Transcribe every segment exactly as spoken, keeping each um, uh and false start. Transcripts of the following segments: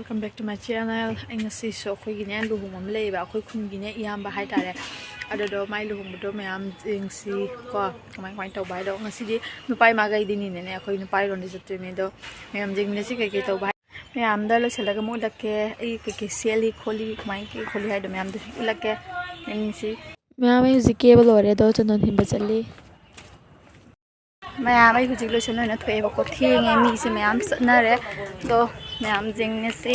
Welcome back to my channel. ꯑꯩ ꯉꯁꯤꯁꯨ ꯑꯩꯈꯣꯏꯒꯤꯅꯦ ꯂꯨꯍꯣꯡꯕ ꯑꯃ ꯂꯩꯌꯦꯕ, ꯑꯩꯈꯣꯏ ꯈꯨꯟꯒꯤꯅꯦ ꯏꯌꯥꯝꯕ ꯍꯥꯏꯇꯥꯔꯦ꯫ ꯑꯗꯨꯗꯣ ꯃꯥꯏ ꯂꯨꯍꯣꯡꯕꯗꯣ ꯃꯌꯥꯝ ꯌꯦꯡꯁꯤ ꯀꯣ, ꯀꯃꯥꯏ ꯀꯃꯥꯏꯅ ꯇꯧꯕ ꯍꯥꯏꯗꯣ꯫ ꯉꯁꯤꯗꯤ ꯅꯨꯄꯥ ꯏꯃꯥꯈꯩꯗꯤꯅꯤꯅꯦ, ꯑꯩꯈꯣꯏ ꯅꯨꯄꯥ ꯏꯔꯣꯟꯗꯤ ꯆꯠꯇꯣꯏꯅꯦ꯫ ꯑꯗꯣ ꯃꯌꯥꯝ ꯌꯦꯡꯃꯤꯟꯅꯁꯤ ꯀꯩꯀꯩ ꯇꯧꯕ ꯍꯥꯏ-, ꯃꯌꯥꯝꯗ ꯂꯣꯏꯁꯤꯜꯂꯒ ꯑꯃꯨꯛ ꯎꯠꯂꯛꯀꯦ꯫ ꯑꯩ ꯀꯩꯀꯩ ꯁꯦꯠꯂꯤ ꯈꯣꯠꯂꯤ, ꯀꯃꯥꯏꯅ ꯀꯩ ꯈꯣꯠꯂꯤ ꯍꯥꯏꯗꯣ ꯃꯌꯥꯝꯗꯣ ꯎꯠꯂꯛꯀꯦ꯫ ꯌꯦꯡꯃꯤꯟꯅꯁꯤ꯫ ꯃꯌꯥꯝ, ꯑꯩ ꯍꯧꯖꯤꯛ ꯀꯦꯕ ꯂꯣꯏꯔꯦ, ꯑꯗꯣ ꯆꯟꯗꯣꯟ ꯊꯤꯟꯕ ꯆꯠꯂꯤ꯫ ꯃꯌꯥꯝ, ꯑꯩ ꯍꯧꯖꯤꯛ ꯂꯣꯏꯁꯟ ꯂꯣꯏꯅ ꯊꯣꯛꯑꯦꯕꯀꯣ꯫ ꯊꯦꯡꯉꯦ, ꯃꯤꯁꯦ ꯃꯌꯥꯝ ꯆꯠꯅꯔꯦ꯫ ꯑꯗꯣ ꯃꯌꯥꯝ ꯌꯦꯡꯅꯁꯦ꯫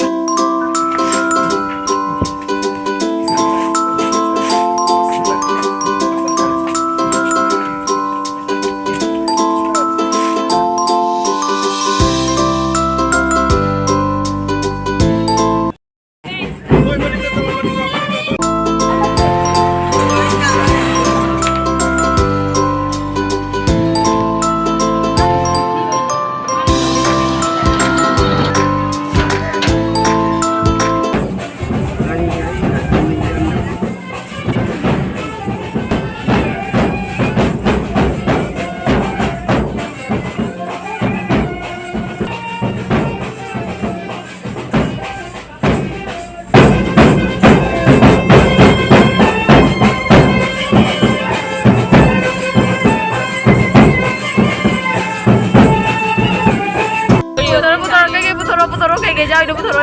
ꯄꯨꯊꯣꯔꯣ, ꯄꯨꯊꯣꯔꯣ, ꯀꯩꯀꯩ ꯄꯨꯊꯣꯔꯣ, ꯄꯨꯊꯣꯔꯣ, ꯀꯩꯀꯩ ꯌꯥꯎꯔꯤꯅꯣ ꯄꯨꯊꯣꯔꯣ꯫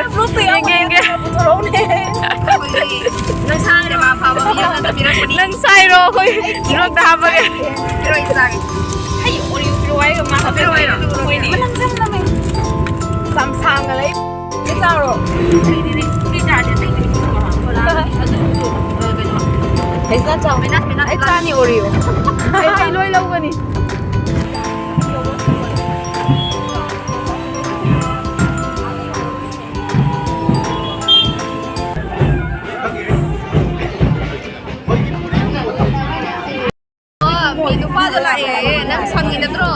ꯌꯦꯡꯒꯦ, ꯌꯦꯡꯒꯦ꯫ ꯅꯪ ꯁꯥꯏꯔꯣ? ꯑꯩꯈꯣꯏ ꯕ꯭ꯂꯣꯛꯇ ꯍꯥꯞꯄꯒꯦ꯫ ꯍꯩ, ꯑꯣꯔꯤꯌꯣ ꯄꯤꯔꯛꯑꯣ ꯍꯥꯏꯔꯒ ꯃꯥ ꯍꯥꯞꯄꯤꯔꯛꯑꯣ ꯍꯥꯏꯔꯒ ꯑꯩꯈꯣꯏꯅꯦ꯫ ꯃꯅꯝ ꯆꯝ ꯅꯝꯃꯦ꯫ ꯌꯥꯝ ꯁꯥꯡꯅ ꯂꯩ꯫ ꯁꯤ ꯆꯥꯔꯣ꯫ ꯁꯤ ꯆꯥꯔꯗꯤ ꯑꯇꯩꯗꯤ ꯀꯩꯅꯣ꯫ ꯍꯩ ꯆꯥ ꯆꯥꯎ꯫ ꯃꯦꯅꯥ, ꯃꯦꯅꯥ ꯑꯩ ꯆꯥꯅꯤ ꯑꯣꯔꯤꯌꯣ꯫ ꯑꯩ, ꯑꯩ ꯂꯣꯏ ꯂꯧꯒꯅꯤ꯫ ꯑꯣ, ꯃꯤ ꯅꯨꯄꯥꯗꯣ ꯂꯥꯛꯑꯦ ꯍꯥꯏꯌꯦ꯫ ꯅꯪ ꯁꯪꯉꯤ ꯅꯠꯇ꯭ꯔꯣ?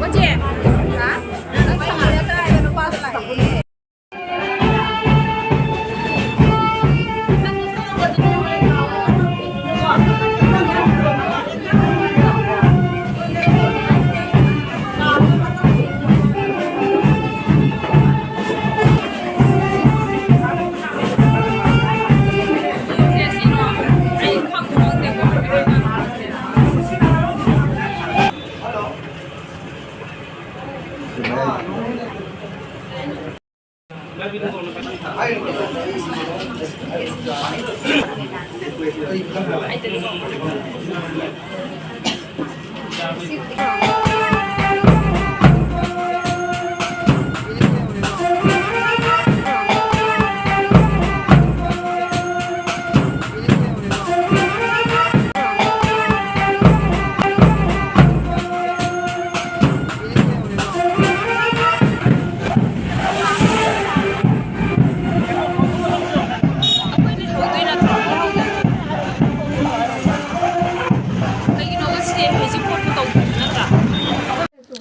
ꯀꯣꯆꯦ? ꯍꯥ? ꯅꯪ ꯁꯪꯉꯤ ꯅꯠꯇ꯭ꯔꯥ ꯍꯥꯏꯕ ꯅꯨꯄꯥꯗꯣ ꯂꯥꯛꯑꯦ꯫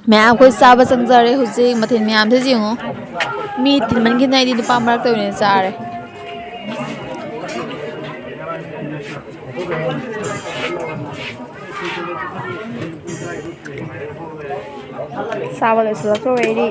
ꯃꯌꯥꯝ ꯑꯩꯈꯣꯏ ꯆꯥꯕ ꯆꯪꯖꯔꯦ ꯍꯧꯖꯤꯛ꯫ ꯃꯊꯦꯜ ꯃꯌꯥꯝꯁꯦ ꯌꯦꯡꯉꯣ꯫ ꯃꯤ ꯇꯤꯟꯃꯟꯈꯤꯗꯅ ꯑꯩꯗꯤ ꯅꯨꯄꯥ ꯃꯔꯛꯇ ꯑꯣꯏꯅ ꯆꯥꯔꯦ꯫ ꯆꯥꯕ ꯂꯣꯏꯁꯤꯜꯂꯛꯇꯣꯔꯦ ꯑꯩꯗꯤ꯫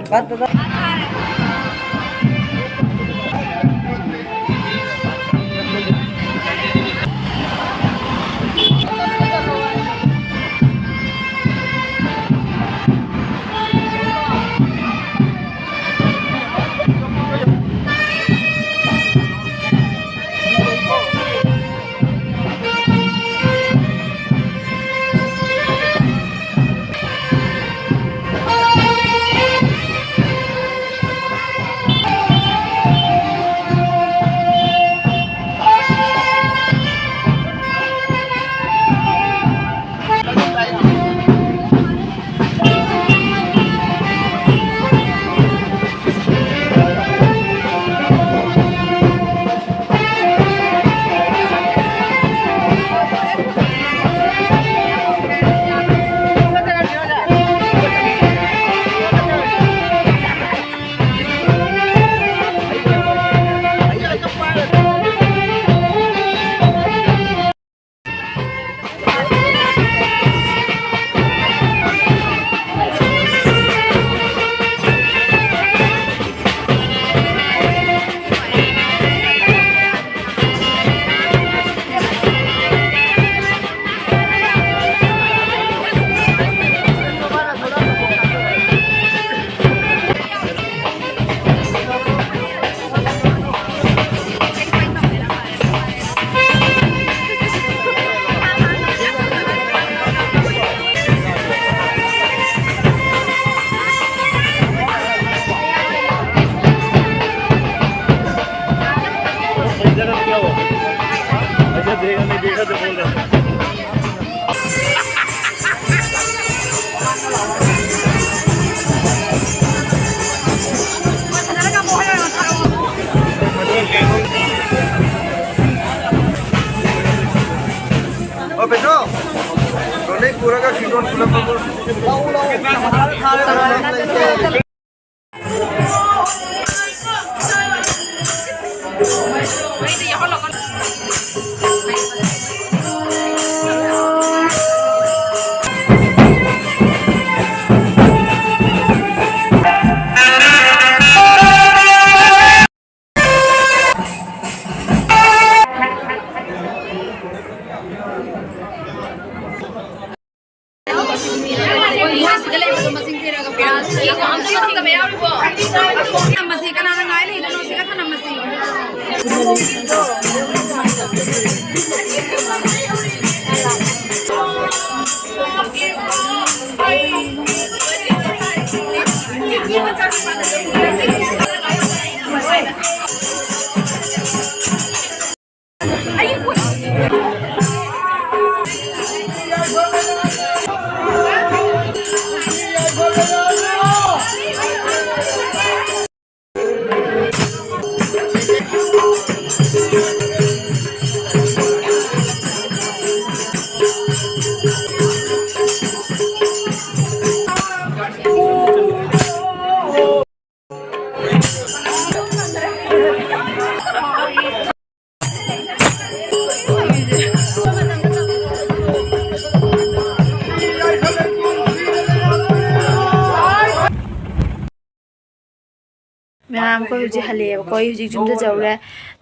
ऐसा देखा नहीं, देखा तो बोल रहा हूँ। ओ बेटो, रोने पूरा का कीटोन पूरा का पूरा। ꯃꯁꯤ ꯀꯅꯥꯅ ꯉꯥꯏ ꯂꯩꯗꯣꯏꯅꯣ? ꯁꯤꯒ ꯊꯅꯝꯃꯁꯤ꯫ ꯃꯌꯥꯝ, ꯑꯩꯈꯣꯏ ꯍꯧꯖꯤꯛ ꯍꯜꯂꯛꯑꯦꯕꯀꯣ꯫ ꯑꯩ ꯍꯧꯖꯤꯛ ꯌꯨꯝꯗ ꯌꯧꯔꯦ꯫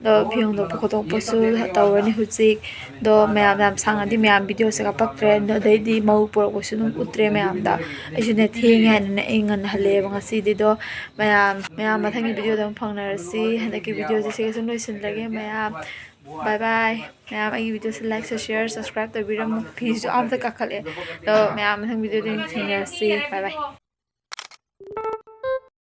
ꯑꯗꯣ ꯐꯤ ꯍꯣꯡꯗꯣꯛꯄ ꯈꯣꯠꯇꯣꯛꯄꯁꯨ ꯇꯧꯔꯅꯤ ꯍꯧꯖꯤꯛ꯫ ꯑꯗꯣ ꯃꯌꯥꯝ, ꯌꯥꯝ ꯁꯥꯡꯉꯗꯤ ꯃꯌꯥꯝ ꯚꯤꯗꯤꯑꯣꯁꯦ ꯀꯥꯞꯄꯛꯇ꯭ꯔꯦ꯫ ꯑꯗꯣ ꯑꯗꯩꯗꯤ ꯃꯧ ꯄꯨꯔꯛꯄꯁꯨ ꯑꯗꯨꯝ ꯎꯠꯇ꯭ꯔꯦ ꯃꯌꯥꯝꯗ꯫ ꯑꯩꯁꯨꯅꯦ ꯊꯦꯡꯉꯦ ꯍꯥꯏꯅꯅꯦ ꯑꯩ ꯉꯟꯅ ꯍꯜꯂꯛꯑꯦꯕ ꯉꯁꯤꯗꯤ꯫ ꯑꯗꯣ ꯃꯌꯥꯝ, ꯃꯌꯥꯝ ꯃꯊꯪꯒꯤ ꯚꯤꯗꯤꯑꯣꯗ ꯑꯃꯨꯛ ꯐꯪꯅꯔꯁꯤ꯫ ꯍꯟꯗꯛꯀꯤ ꯚꯤꯗꯤꯑꯣꯁꯦ ꯁꯤꯒ ꯁꯨꯝ ꯂꯣꯏꯁꯤꯜꯂꯒꯦ ꯃꯌꯥꯝ꯫ ꯕꯥꯏ ꯕꯥꯏ꯫ ꯃꯌꯥꯝ ꯑꯩꯒꯤ ꯚꯤꯗꯤꯑꯣꯁꯦ like, share, subscribe ꯇꯧꯕꯤꯔꯝꯃꯨ꯫ ꯐꯤꯁꯨ ꯑꯝꯇ ꯀꯥꯈꯠꯂꯦ꯫ ꯑꯗꯣ ꯃꯌꯥꯝ ꯃꯊꯪ ꯚꯤꯗꯤꯑꯣꯗ ꯑꯣꯏꯅ ꯊꯦꯡꯅꯔꯁꯤ꯫ ꯕꯥꯏ ꯕꯥꯏ꯫